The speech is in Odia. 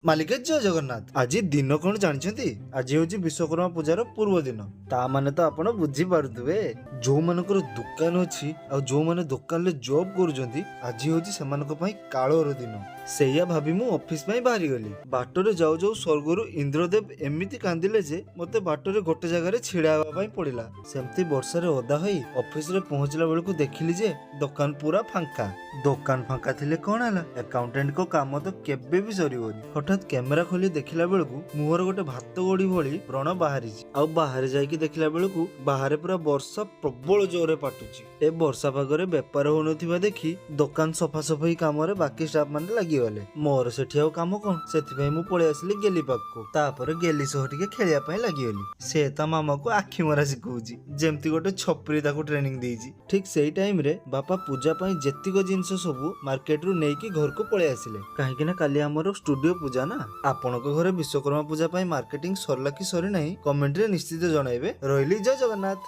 ମାଲିକେ, ଜୟ ଜଗନ୍ନାଥ। ଆଜି ଦିନ କଣ ଜାଣିଛନ୍ତି? ଆଜି ହଉଛି ବିଶ୍ୱକର୍ମା ପୂଜାର ପୂର୍ବ ଦିନ। ତା ମାନେ ତ ଆପଣ ବୁଝିପାରୁଥିବେ, ଯୋଉମାନଙ୍କର ଦୋକାନ ଅଛି ଆଉ ଯୋଉମାନେ ଦୋକାନରେ ଜବ୍ କରୁଛନ୍ତି, ଆଜି ହଉଛି ସେମାନଙ୍କ ପାଇଁ କାଳର ଦିନ। ସେଇଆ ଭାବି ମୁଁ ଅଫିସ ପାଇଁ ବାହାରିଗଲି। ବାଟରେ ଯାଉ ଯାଉ ସ୍ୱର୍ଗରୁ ଇନ୍ଦ୍ରଦେବ ଏମିତି କାନ୍ଦିଲେ ଯେ ମତେ ବାଟରେ ଗୋଟେ ଜାଗାରେ ଛିଡା ହେବା ପାଇଁ ପଡିଲା। ସେମିତି ବର୍ଷାରେ ଓଦା ହୋଇ ଅଫିସରେ ପହଞ୍ଚିଲା ବେଳକୁ ଦେଖିଲି ଯେ ଦୋକାନ ପୁରା ଫାଙ୍କା। ଦୋକାନ ଫାଙ୍କା ଥିଲେ କଣ ହେଲା, ଆକାଉଣ୍ଟାଣ୍ଟଙ୍କ କାମ ତ କେବେ ବି ସରିବନି। ହଠାତ୍ କ୍ୟାମେରା ଖୋଲି ଦେଖିଲା ବେଳକୁ ମୁହଁରେ ଗୋଟେ ଭାତ ଗୋଡି ଭଳି ବ୍ରଣ ବାହାରିଛି। ଆଉ ବାହାରେ ଯାଇକି ଦେଖିଲା ବେଳକୁ ବାହାରେ ପୁରା ବର୍ଷା ପ୍ରବଳ ଜୋରରେ ପାଟୁଛି। ଏ ବର୍ଷା ପାଗରେ ବେପାର ହଉନଥିବା ଦେଖି ଦୋକାନ ସଫାସଫାଇ କାମରେ ବାକି ଷ୍ଟାଫ ମାନେ ଲାଗିଗଲେ। ମୋର ସେଠି ଆଉ କାମ କଣ? ସେଥିପାଇଁ ମୁଁ ପଳେଇ ଆସିଲି ଗେଲି ପାଖକୁ। ତାପରେ ଗେଲି ସହ ଟିକେ ଖେଳିବା ପାଇଁ ଲାଗିଗଲି। ସେ ତା ମାମାକୁ ଆଖି ମରା ଶିଖଉଛି, ଯେମିତି ଗୋଟେ ଛପରି ତାକୁ ଟ୍ରେନିଂ ଦେଇଛି। ଠିକ ସେଇ ଟାଇମରେ ବାପା ପୂଜା ପାଇଁ ଯେତିକ ଜିନିଷ ସବୁ ମାର୍କେଟରୁ ନେଇକି ଘରକୁ ପଳେଇ ଆସିଲେ, କାହିଁକି ନା କାଲି ଆମର ଷ୍ଟୁଡିଓ ପୂଜା ନା। ଆପଣଙ୍କ ଘରେ ବିଶ୍ୱକର୍ମା ପୂଜା ପାଇଁ ମାର୍କେଟିଂ ସରିଲା କି ସରିନାହିଁ, କମେଣ୍ଟରେ ନିଶ୍ଚିତ ଜଣାଇବେ। ରହିଲି, ଜୟ ଜଗନ୍ନାଥ।